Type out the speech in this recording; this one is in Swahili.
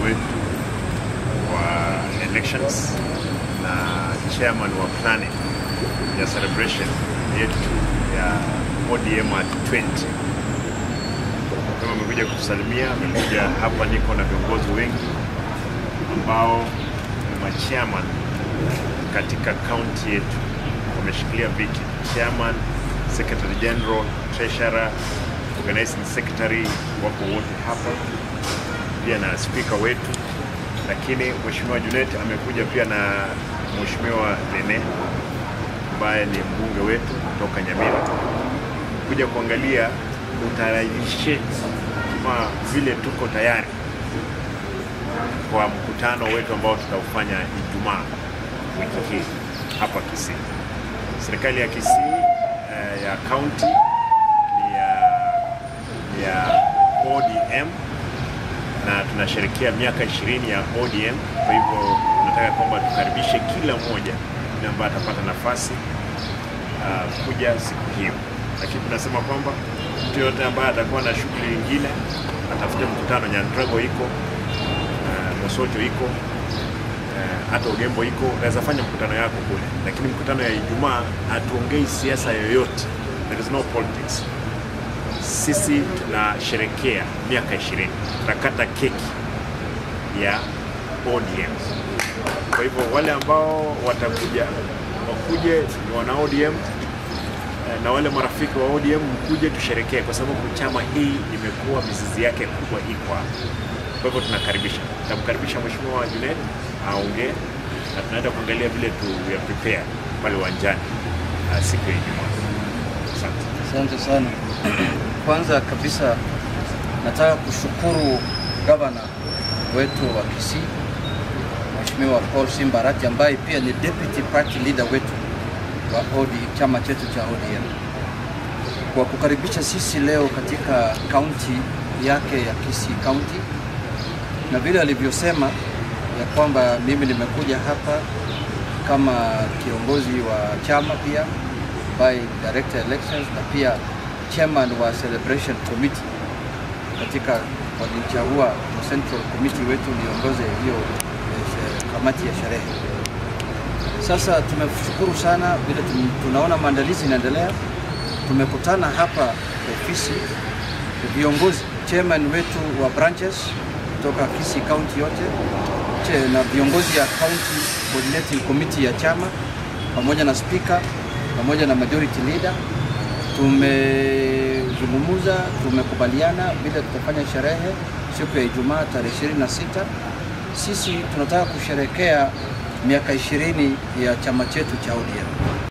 wetu wa elections na chairman wa planning ya celebration yetu ya ODM at 20. Kama amekuja kutusalimia, amekuja hapa, niko na viongozi wengi ambao ni machairman katika county yetu, wameshikilia viti chairman, secretary general, treasurer, organizing secretary, wako wote hapa, pia na speaker wetu. Lakini Mheshimiwa Junet amekuja pia na Mheshimiwa Lene ambaye ni mbunge wetu kutoka Nyamira, kuja kuangalia utayarishe kama vile tuko tayari kwa mkutano wetu ambao tutaufanya Ijumaa wiki hii hapa Kisii. Serikali ya Kisii ya county ni ya ODM na tunasherehekea miaka 20 ya ODM. Kwa hivyo tunataka kwamba tukaribishe kila mmoja ambaye atapata nafasi kuja siku hiyo. Lakini tunasema kwamba mtu yote ambaye atakuwa na shughuli nyingine atafute mkutano. Nyantrago iko, Mosocho iko, hata Ogembo iko, unaweza fanya mkutano yako kule. Lakini mkutano ya Ijumaa hatuongei siasa yoyote. There is no politics. Sisi tunasherehekea miaka 20. Tutakata keki ya ODM. Kwa hivyo wale ambao watakuja wakuje ni wana ODM, na wale marafiki wa ODM mkuje tusherekee, kwa sababu chama hii imekuwa mizizi yake kubwa iko hapa. Kwa hivyo tunakaribisha. Tutamkaribisha Mheshimiwa Junet aongee, na tunaenda kuangalia vile tu we are prepare pale uwanjani siku ya Ijumaa. Asante. Asante sana. Kwanza kabisa nataka kushukuru gavana wetu wa Kisii Mheshimiwa Paul Simba Arati, ambaye pia ni deputy party leader wetu wa ODM, chama chetu cha ODM, kwa kukaribisha sisi leo katika county yake ya Kisii County, na vile alivyosema ya kwamba mimi nimekuja hapa kama kiongozi wa chama pia by director elections na pia chairman wa celebration committee katika walichagua central committee wetu niongoze hiyo kamati ya sherehe. Sasa tumeshukuru sana vile tunaona maandalizi inaendelea. Tumekutana hapa ofisi viongozi, chairman wetu wa branches kutoka Kisii County yote na viongozi ya county coordinating committee ya chama pamoja na speaker pamoja na majority leader. Tumezungumza, tumekubaliana vile tutafanya sherehe siku ya Ijumaa tarehe 26. Sisi tunataka kusherehekea miaka 20 ya chama chetu cha ODM.